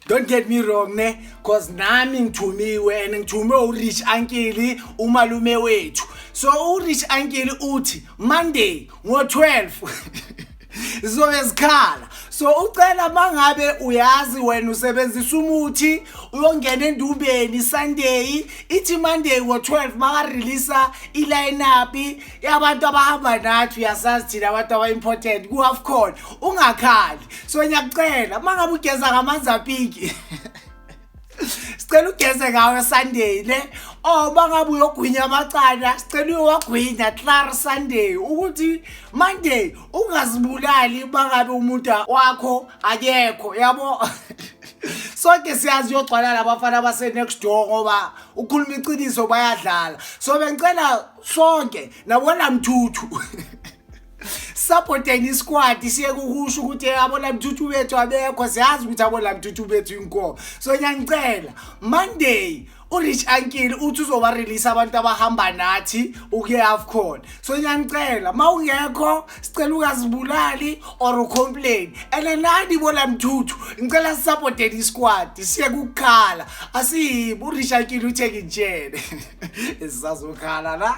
Don't get me wrong ne, cause nami ngithumiwe and ngithume uRich Uncle, umalume wethu. So uRich Uncle uthi Monday ngo12 zizobe zikhala. So ucela mangabe uyazi wena usebenzisa umuthi uyongena endubeni Sunday, ithi Monday ngo12 maka release i-line up yabantu abahamba nathi, uyasazi thina abantu aba-important ku-AFCON, ungakhali. So ngiyakucela, mangabe ugeza ngamanzi apiki, sicela ugeze ngawe Sunday ne, oh, bangabe uyogwinya amacala, sicela uyowagwinya klaar Sunday, ukuthi Monday ungazibulali bangabe umuntu wakho akekho, yabo. Sonke siyazi uyogcwala labafana base next door, ngoba ukhuluma iqiniso, bayadlala. So bengicela sonke nabona mthuthu supporteni isquad, siye kukusho ukuthi abona mthuthu bethu abekho. Siyazi ukuthi abona mthuthu bethu inkomo. So ngiyanicela, Monday uRich Uncle uthi uzoba release abantu abahamba nathi ukuya AFCON. So ngiyanicela, mawungekho sicela ungazibulali or ucomplain. And nani bona mthuthu, ngicela sisupporteni isquad, siye kukhala asiyibi. uRich Uncle uthe ngitshele, esisazokhala la.